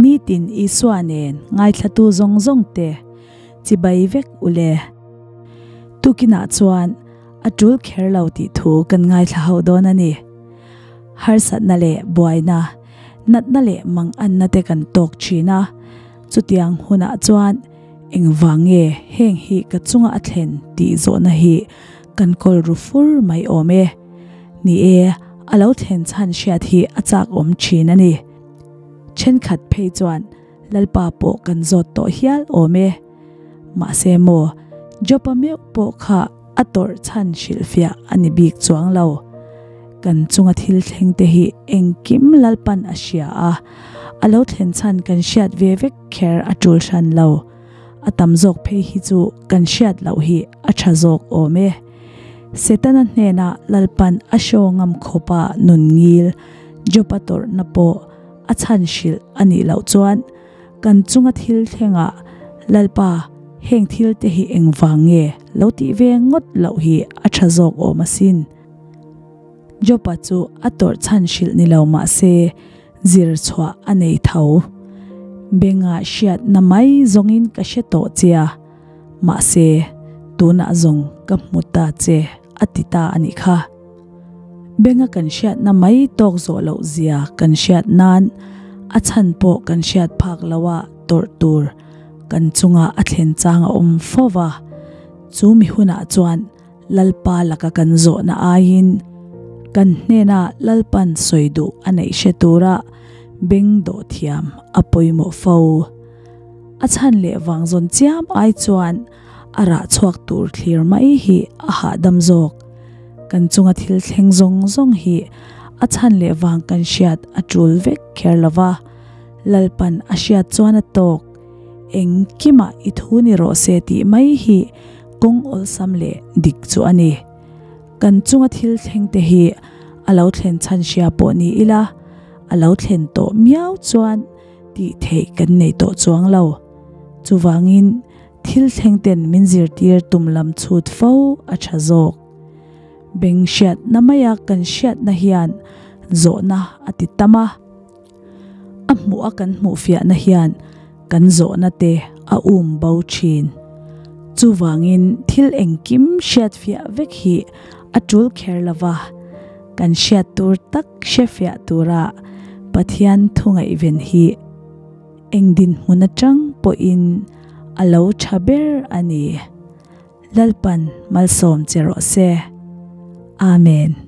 Nitin Isua nen ngaithlatu zawng zawng te chibai vek ule. Tukinah chuan a tul kher lo tih thu kan ngaithla ho dawn a ni. Harsatna leh buaina, natna leh manganna te kan tawk thin a, chutiang hunah chuan engvang nge heng hi ka chunga a thlen tih zawhna hi kan kawl ru fur mai awm e. Ni e, a lo thlen chhan hriat hi a chak awm thin a ni. Thenkhat phei chuan Lalpa pawh kan zawt tawh hial awm e. Mahse maw, Jopa meuh pawh kha a tawrh chhan hrilhfiah a ni bik chuang lo. Kan chunga thil thleng te hi engkim Lalpan a hria a, a lo thlen chhan kan hriat ve vek kher a tul hran lo. A tam zawk phei hi chu kan hriat loh hi a tha zawk awm e. Setana hnena Lalpan a show ngam khawpa nun ngil Jopa tawrhna pawh a chhan hrilh a nih loh chuan kan chunga thil thlengah Lalpa heng thil te hi engvang nge lo tih ve ngawt loh hi a tha zawk awm asin. Jopa chu a tawrh chhan hrilh ni lo mah se zir chhuah a nei tho. Benga hriatna mai zawngin ka hre tawh chia. Mahse, tunah zawng ka hmu ta che a ti ta a nih kha. Benga kan hriatna mai tawk zawh loh zia kan hriat nan a chhan pawh kan hriat phak loha tawrh tur kan chunga a thlen chang a awm fo va. Chu mi hunah chuan Lalpa laka kan zawhna aiin kan hnena Lalpan sawi duh a neih hre tura beng dawh thiam a pawimawh fo. A chhan leh vang zawn chiam ai chuan a rah chhuak tur thlir mai hi a hahdam zawk. Kan chunga thil thleng zawng zawng hi a chhan leh vang kan hriat a tul vek kher lo va, Lalpan a hriat chuan a tawk. Engkimah i thu ni rawh se tih mai hi kawng awlsam leh dik chu a ni. Kan chunga thil thleng te hi a lo thlen chhan hria pawh ni ila, a lo thlen tawh miau chuan tih theih kan nei tawh chuang lo. Chuvangin thil thleng ten min zirtir tum lam chhut fo a tha zawk. Beng hriatna maia kan hriatna hian zawhna a ti tam a. A hmuh a kan hmuh fiahna hian kan zawhna te a um bo thin. Chuvangin thil engkim hriat fiah vek hi a tul kher lo va, kan hriat tur tak hre fiah tura Pathian thu ngaihven hi eng dinhmun atang pawhin a lo tha ber a ni. Lalpan malsawm che rawh se. Amen.